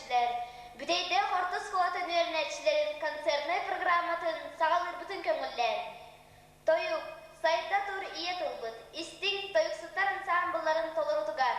көрөөччүлэр! Бүтэйдээх орто оскуолатын үөрэнээччилэрин концертнай программатын саҕалыырбытын көҥүллээн. Тойук, сайда тур ийэ тылбыт, истиҥ тойуксуттар ансаамбылларын толорутугар.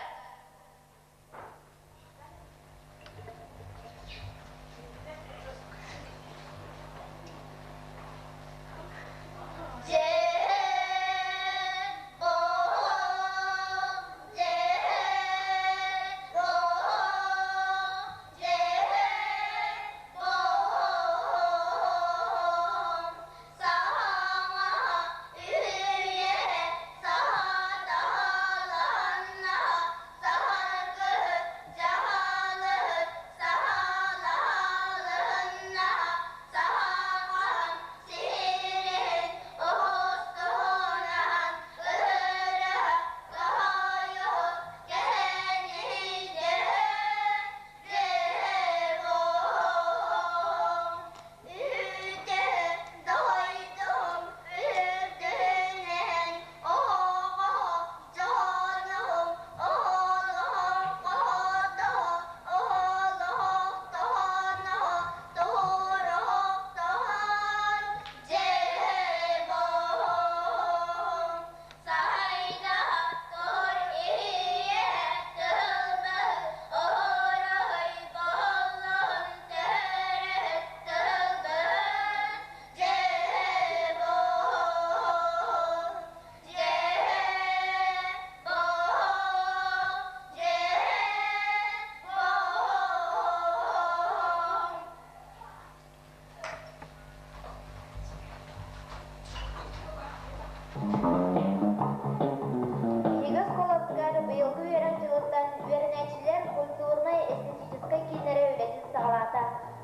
Биһиги оскуолабытыгар быйылгы үөрэх дьылыттан үөрэнээччилэр культурнай-эстетическай кииннэрэ үлэтин саҕалаата.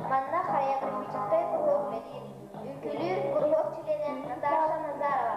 Манна хореографическай куруһуок үлэлиир. Үҥкүүлүүр куруһуок чилиэнэ Наташа Назарова.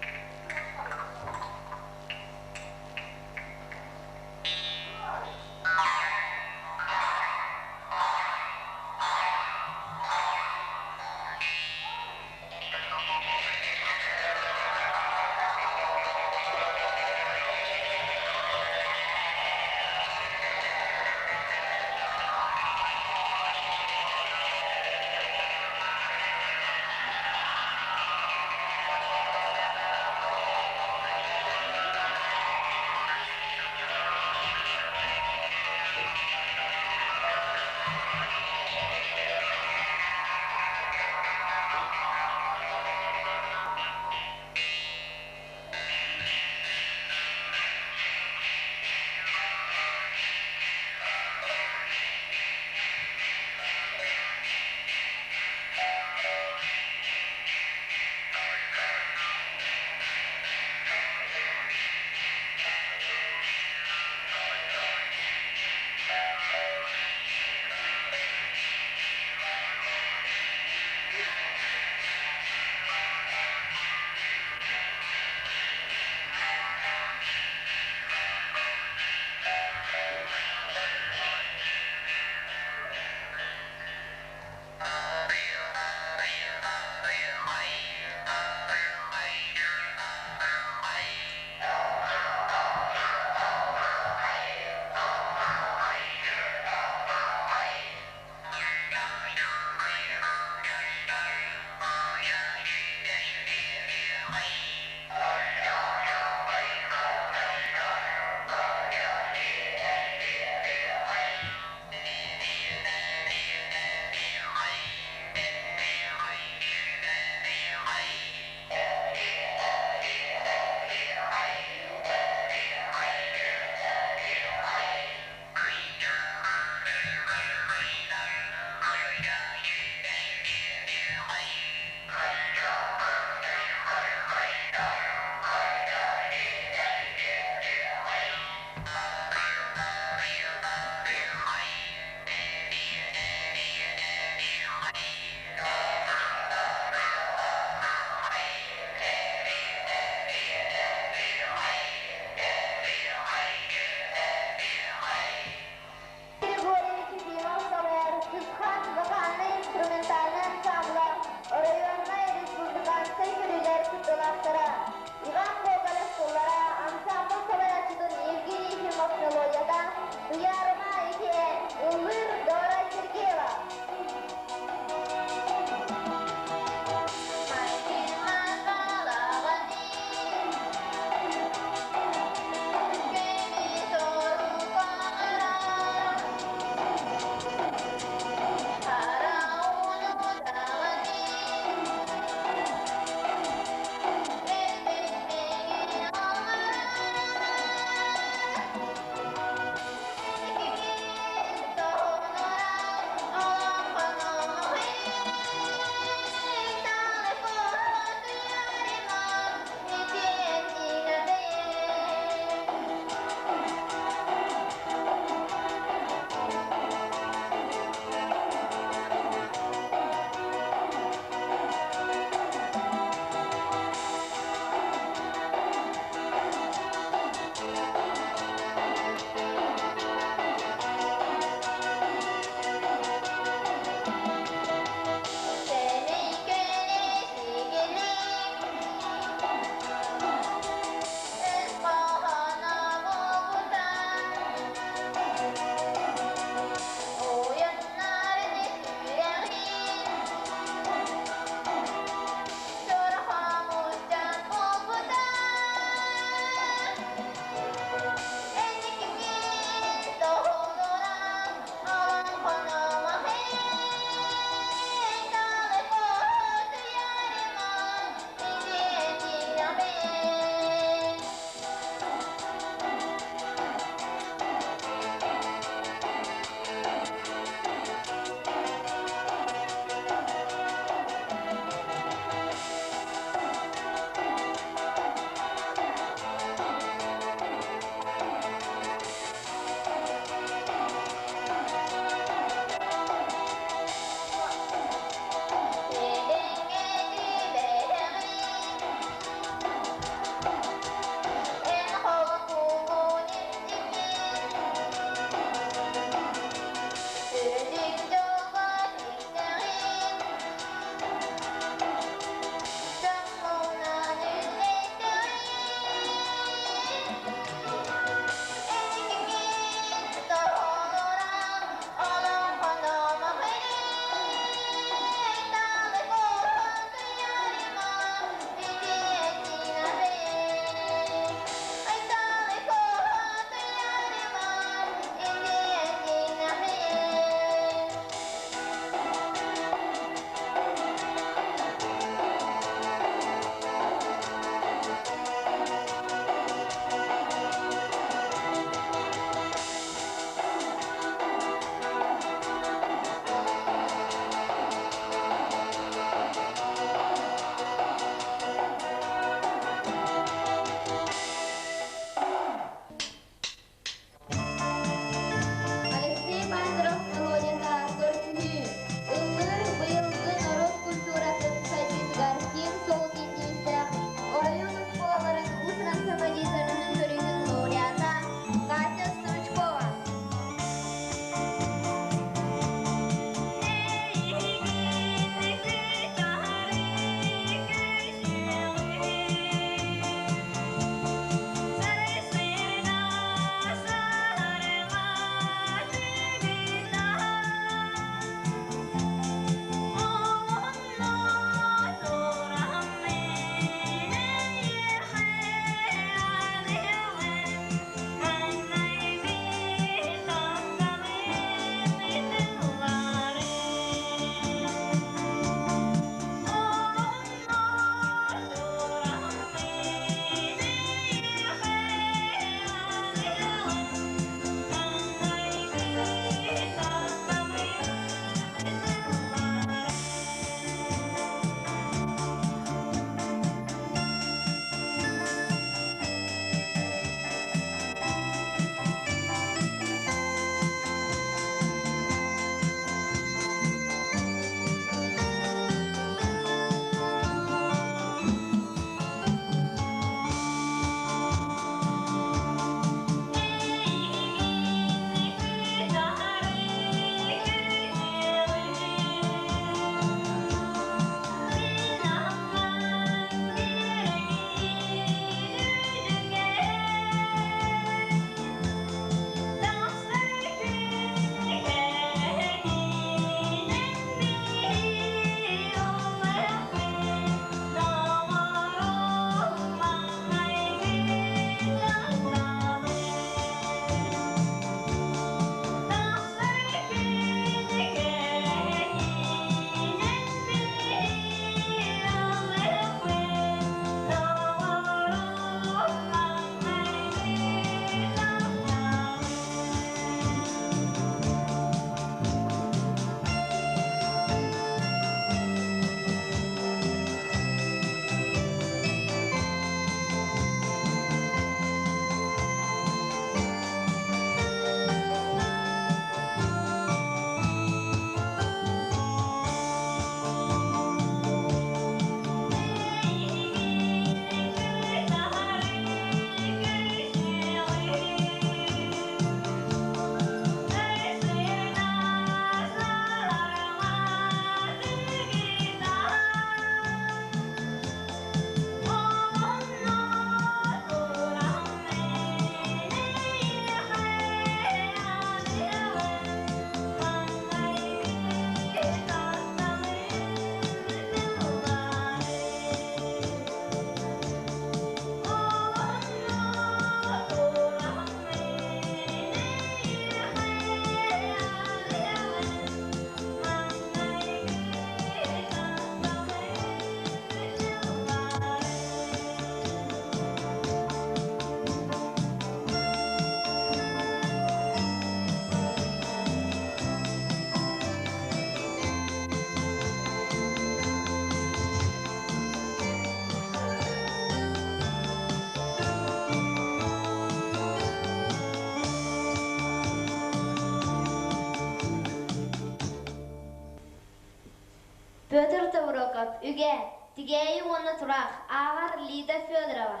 Тобуруокап, Үгэ, Тигээйи уонна Тураах, ааҕар Лида Федорова.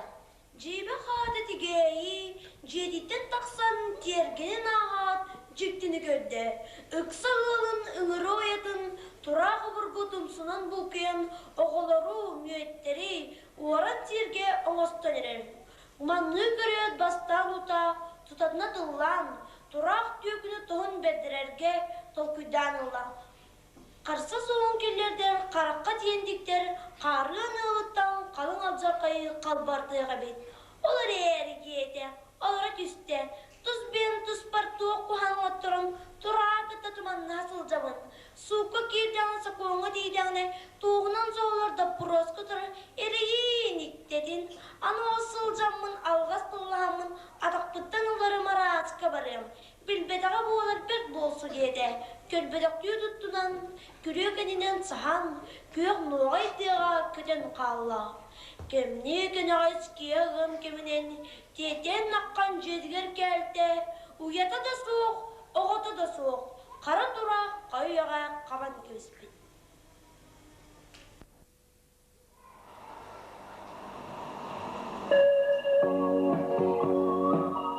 Дьиибэ хаата Тигээйи дьиэтиттэн тахсан тиэргэнин ааһаат дьиктини көрдө. Ыкса ыалын ыҥырыы уйатын тураах обургу тумсунан булкуйан оҕолору, мүөттэри уоран сииргэ оҥостон эрэр. Манныы көрөөт бастаан утаа тутатына тыллаан, тураах түөкүнү тоһун бэрдэрэргэ толкуйдаан ылла. Харса суоҕун киллэрдэр харахха тиийэн диктэр хаарыан ыалыттан халыҥ алдьархайы халбартыах эбит. Ол эрээри диэтэ, олоро түстэ, тус бэйэм туспар туох куһаҕан оҥотторон тураа кытта туманнаһа сылдьабын. Суукка киирдэҕинэ сокуоҥҥа тиийдэҕинэ туоһунан соһулар доппуруоска турар эрэйиин иттэтин. Аны ол сылдьаммын алҕас тыллаһаммын атахпыттан ыларым арааска барыам. Билбэтэҕэ буолар бэрт буолсу диэтэ, көрбөтөхтүү туттунан, күрүө кэннинэн саһан, күөх нуоҕай тыаҕа көтөн хаалла. Кэмниэ кэнэҕэс киһи ыам кэминэн тиэтээн наххан дьиэтигэр кээлтэ, уйата да суох, оҕото да суох, хара тураах хайы-үйэҕэ хабан кэбиспит.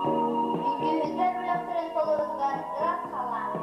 Үҥкүүһүттэр бөлөхтөрүн толорутугар ыраас халлаан.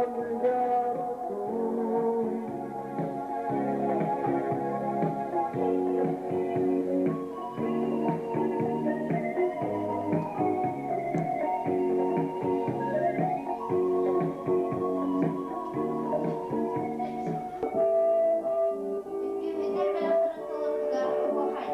Үҥкүүһүттэр бөлөхтөрүн толоруутугар оһуохай.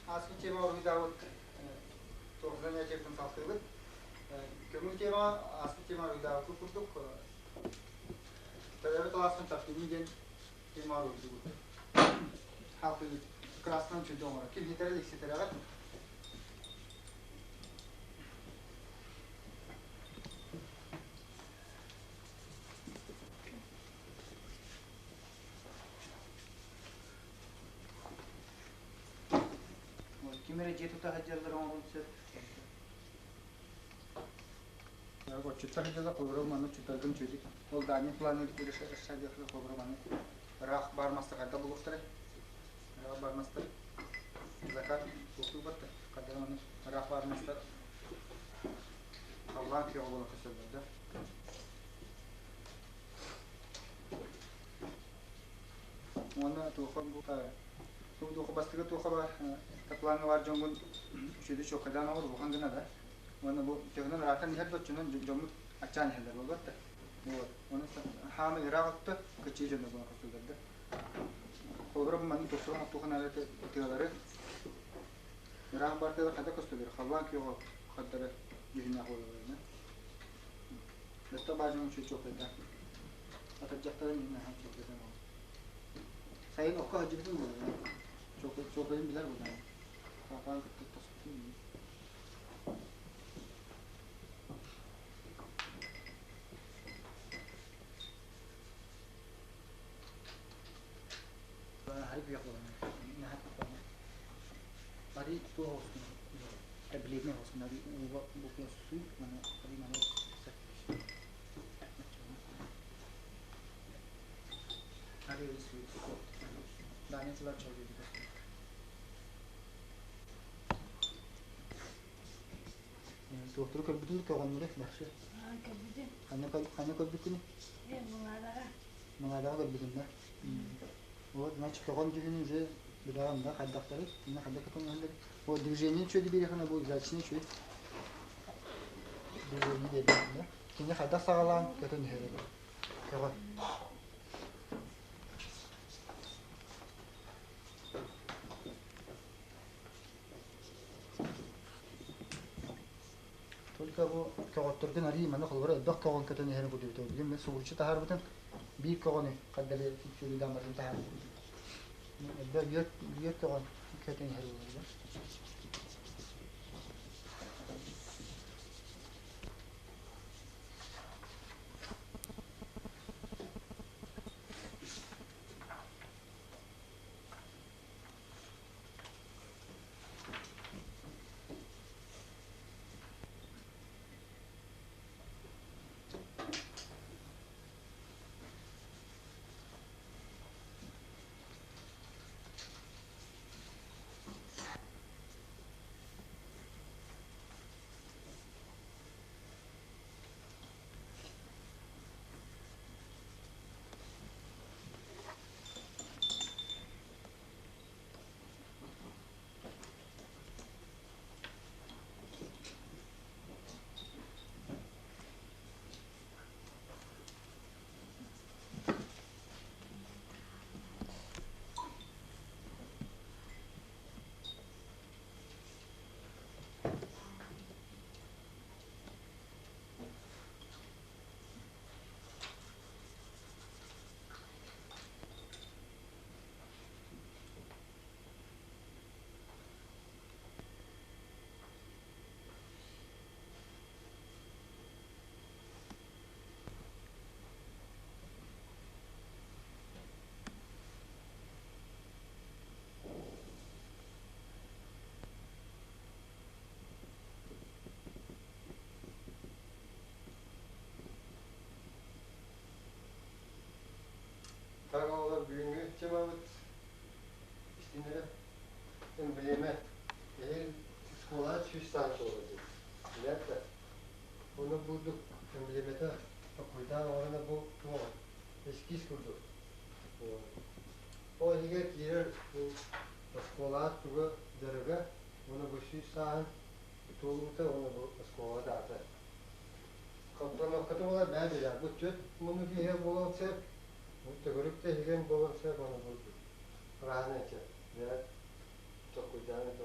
Ааспыт тема уруһуйдаабыт туох занятиебытын салҕыыбыт. Көҥүл темаҕа ааспыт тема уруһуйдаабыккыт курдук төрөөбүт алааспын таптыыбын диэн тема уруһуйдуубут. Хаалкыыбыт красканан үчүгэй оҥорор. Ким ситэрэ илик ситэрэҕит. Ким эрэ дьиэ тута сылдьаллар оҥоруон сөп. Отчуттар сылдьаллар холобура манна отчуттаргын үчүгэйдик ол дальний планы решать холобура маны ыраах баар мастар хайдах булуохтарай ыраах баар мастар закат туохтуу барда хайдах маны ыраах баар мастар халлаан күөҕэ буола көстөллөр да Уонна туохха бу туохха бастакы туохха баар плаҥҥа баар дьоҥҥун үчүгэйдик чуолкайдаан оҥор улахан гына да. Уонна бу төһөнөн ыраатан иһэр да оччонон дьоммут аччаан иһэллэр буолбат да. Вот. Оны хаамы ыраах өттө кыччыы дьонно буолан көстөллөр да. Холобура бу маннык тупсуран оттуоха наада тыалары ыраах бар тыалар хайдах көстөллөр? Халлаан күөҕэ хардары дьүһүннээх буолаллар. Өттө баар дьоҥҥун үчүгэй чуолкайдаан. Атырдьахтарын иһин наһаа чуолкайдан ол. Сайын окко сылдьыбытым буолла. Чуолкайын билэр буоллаҕым. Папаан кытта тоспутум. Hari күөх буолан. Наһаа Ари туох оҕустун таблетнай оҕустун ари ууга букуйа суй маны ари маны ари суй Даня тылар чолбуйду Туохтуру көрбүтүн көҕөннөрү бахшы. Көрбүтүм. Ханна көрбүккүнүй? Муҥаадаҕа. Муҥаадаҕа көрбүтүн да? Вот, значит, көҕөн дьүһүнү уже билэҕин да хайдахтары, инна хайдах көтөҥөллөр. Вот, движение үчүгэй биэриэхинэ бу удачный үчүгэй. Движение биэрдин да. Кини хайдах саҕалаан көтөн иһэр көҕөн. Только бу көҕөттөргүн арыый манна холобура элбэх көҕөн көтөн иһэрин курдук билигин мен субуруччу таһаарбытым биир көҕөнү хардары сүрүлээн барытын таһаарбытым. Элбэх үөр көҕөн көтөн иһэр буолар. Так оҕолор бүгүҥҥү темабыт истиннэрэ эмблема эһиил школа 100 саан туолар диэн. Билэр да. Ону бурдук эмблемата толкуйдаан оҥорон бу туох эскиз курдук. Ол иһигэр киирэр оскуолаҕа туга дьарыга уонна бу 100 сааһын туолуута уонна бу оскуола даата. Компоновката буолар бэйэ билэр. Бу түөрт муннук иһэ буолуон сөп, бу төгүрүк да иһигэн буолуон сөп, аны бу разные дьэ толкуйдаан это.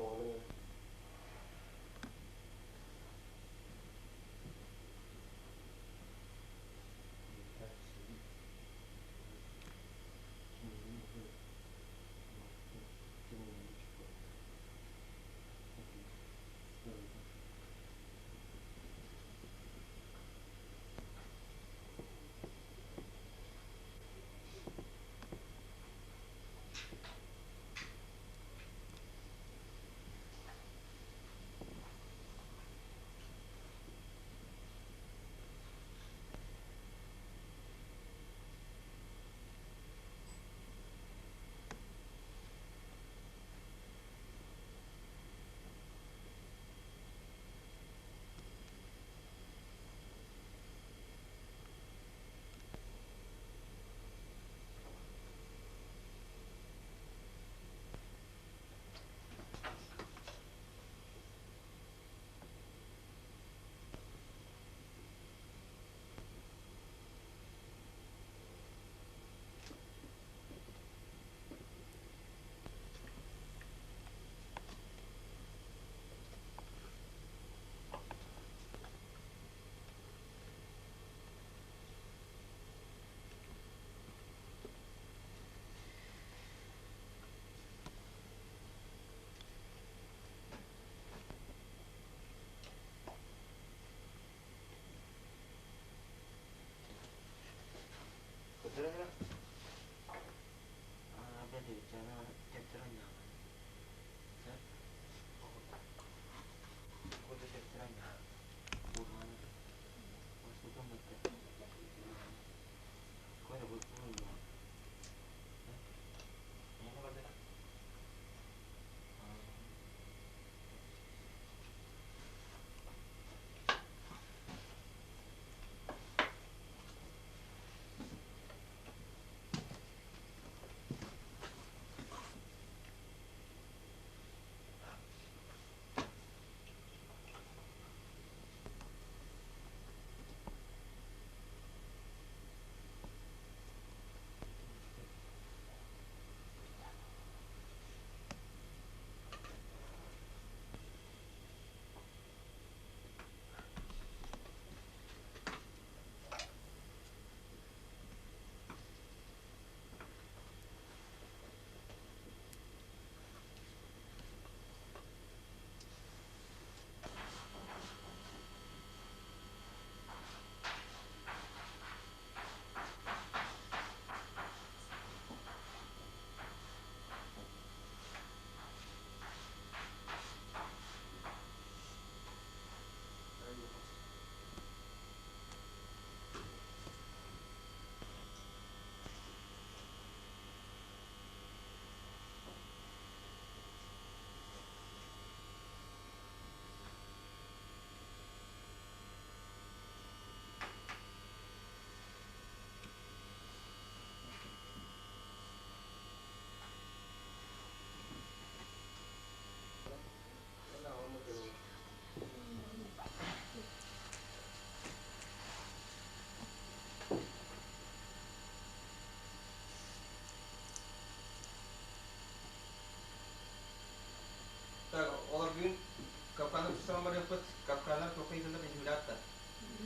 Капканы тустан барыахпыт. Капканнар туохха ыйыталлар иһимилээх да?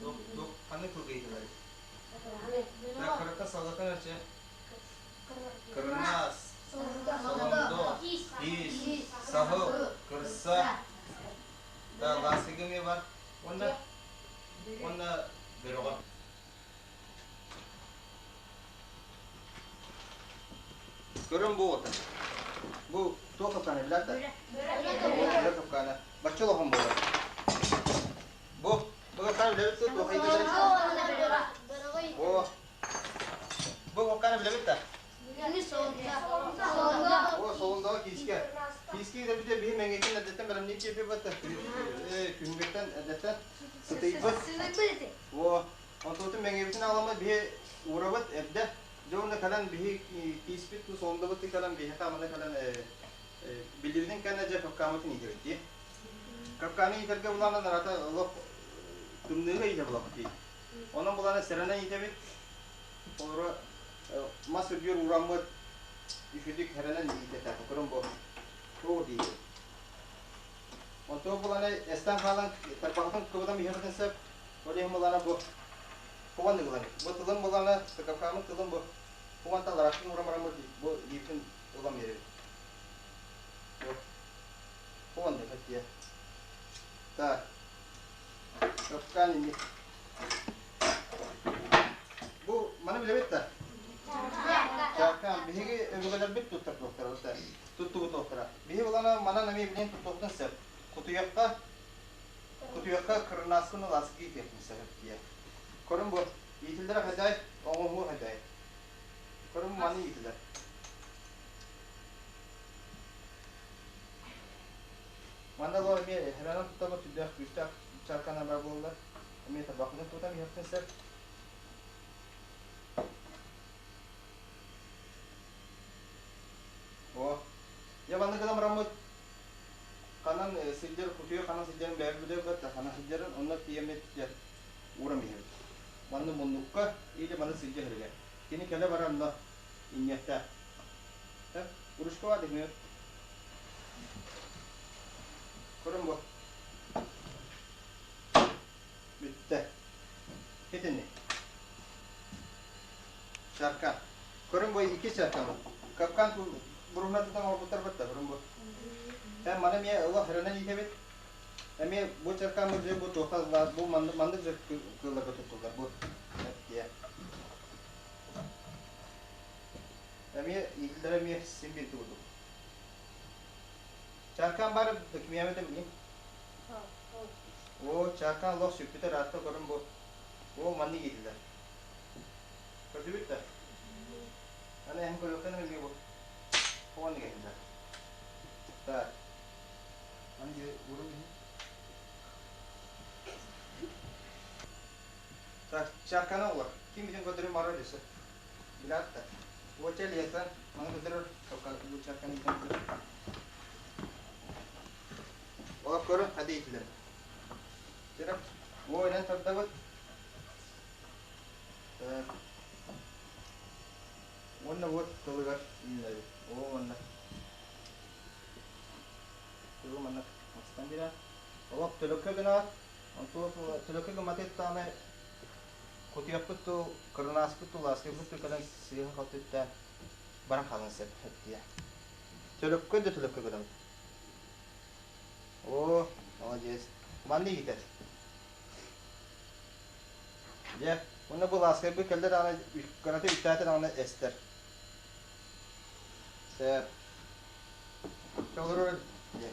Туох, туох, ханнык тылга ыйыталлар? Так, кыраттан салгатан эрчэ. Кырынаас, солондо, киис, саһыл, кырса, да, лаастыга эмиэ бар. Уонна, уонна бөрөҕө. Көрөн бу оҕото. Бу туох капкаана билэр да? Бөрө капкаана. Бачча улахан буолар. Бу бу капкаана билэбит да туох ыйыталар? Бу бу капкаана билэбит да? О, солундаҕа киискэ. Киискэ идэбитэ биһи мэҥиэтин эрдэттэн бэлэмниир киэпи батта. Күһүҥҥүттэн эрдэттэн сытыйбыт. О, Онтубутун мэҥиэбитин аҕаламмыт биһи уурабыт эрдэ. Дьэ уонна кэлэн биһи кииспит тус олондобут кэлэн биһиэхэ манна кэлэн биллибитин кэннэ дьэ капкааммытын иитэбит дии. Капкааны иитэргэ булаанан арата олох тымныыга иитэ булабыт дии. Онон булаана сэрэнэн иитэбит. Олору мас үрдүгэр уураммыт үчүгдүк сэрэнэн иитэтэ. Көрөн бу. Туох дии. Онтон булаана эстэн хаалан тарбахытын кыбытан иһэбитин сөп. Ол иһин булана бу кубан ыгылар. Бу тылым булана, ККК-мыт тылым бу. Кубан таларахтын урамараммыт бу лиипин ылам биэрэбит. Бу. Кубан деп эттиэ. Так. Капкан инник. Бу маны билэбит да? Чаркан. Биһиги өбүгэлэрбит туттар туохтара, туттубут туохтара. Биһи булана манан эмиэ билэн туттуохтун сөп. Кутуйахха Кутуйахха кырынааскын ылааскы иитиэхпин сөп диye. Көрүн бу, иитиллэрэ хайдай, оҥоһуу хайдай. Көрүн маны иитилэр. Манна лоо эмиэ хранан туттабыт сүрдээх күүстээх чаркана бар буоллар. Эмиэ табахпытын тутан иһэхтин сөп. О, я манна гынан бараммыт Ханан сылдьар кутуйа ханан сылдьарын бэйэбит билэбит да ханан сылдьарын онно тиийэммит дьэ ууран иһэбит. Манна муннукка или маны сылдьа иһэригэр. Кини кэлэ барар онно инниэхтээх. Урушка баар дихмиэт. Көрөн бу. Бүттэ. Итини. Чарка. Көрүн бу икки чарканы. Капкан буруһунатытан оҥорбуттар бытта көрүн бу. Эн маны эмиэ олох хөрөнөн иитэбит. Эмиэ бу чаркаммыт же бу туохха бу маннык маннык же кыылларга туттуллар бу. Эттиэ. Эмиэ иитиллэрэ эмиэ син биир курдук. Чаркан бар кимиэмэтэ билин. О, чаркан олох сүппүтэ ыраатта көрүн бу. О, маннык иитиллэр. Көрдүбүт да? Аны эһин көрүөхтэн эмиэ бу. Оҕон иһиллэр. Так. Аны урун иһин. Так, чарканы олор. Ким бүтүн көрдөрүм барар десе. Билат да. Уоча лиэтен, маны көрдөрөр, бу чарканы итен Олор көрүн, хады итилер. Тереп, о, инен тардабыт. Уонна вот тылыгар үүнэбит. Оо уонна тылы маннык мастан биэрэр. Олох төлөккө гынаат, онтуо төлөккө гымматыттааны кутуйахпыт тыл, кырынааспыт тыл, ааскайбыт тыл кэлэн сыыһа халты үттээн баран хаалан сөп эттиэ. Төлөккө да төлөккө гынабыт. Оо, молодец. Манна иитэр. Дьэ, уонна бу лааскайбыт кэллэ даҕаны кырата үктээтэ даҕаны эстэр. Сөп. Чэ, олорор дьэ.